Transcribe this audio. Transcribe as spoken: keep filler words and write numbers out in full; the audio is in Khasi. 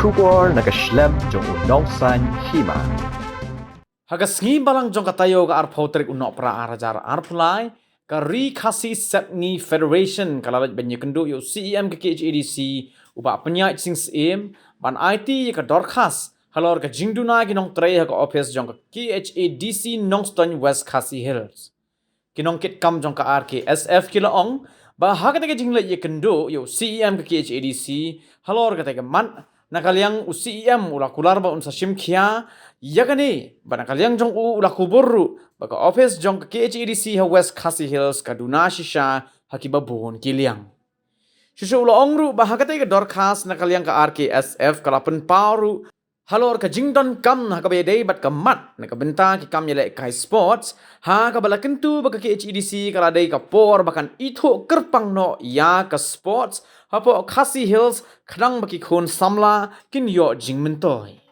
Khubor na ka shlem jong u Nongsaiñ Hima. Ha ka sngi Balang jong ka taïew ka arphew tarik u Nohprah ar hajar arphew lai, ka Ri Khasi Sepngi Federation ka la leit ban ïakynduh ïa u C E M ka K H A D C, u Bah Pynïaid Sing Syiem, ban aiti ïa ka dorkhas halor ka jingduna ki nongtrei ha ka ophis jong ka K H A D C Nongstoiñ, West Khasi Hills. Ki nongkitkam jong ka R K S F ki la ong ba ha katei ka jingleit ïakynduh ïa u C E M ka K H A D C halor katei ka mat, na ka liang u C E M u la kular ba un sa shim khia ïa kane, bad na ka liang jong u u la kubur ruh ba ka ophis jong ka K H A D C ha West Khasi Hills ka duna shisha ha kiba bun ki liang. Shuh shuh u la ong ruh ba ha katei ka dorkhas na ka liang ka R K S F ka la pynpaw ruh halor ka jingdonkam ha kaba ïadei bad ka mat na ka bynta ki kam ïalehkai sports, ha kaba la kyntu ba ka K H A D C ka la dei ka por ba kan ithuh kyrpang noh ïa ka sports hapoh Khasi Hills, khnang ba ki khun samla kin ïoh jingmyntoi.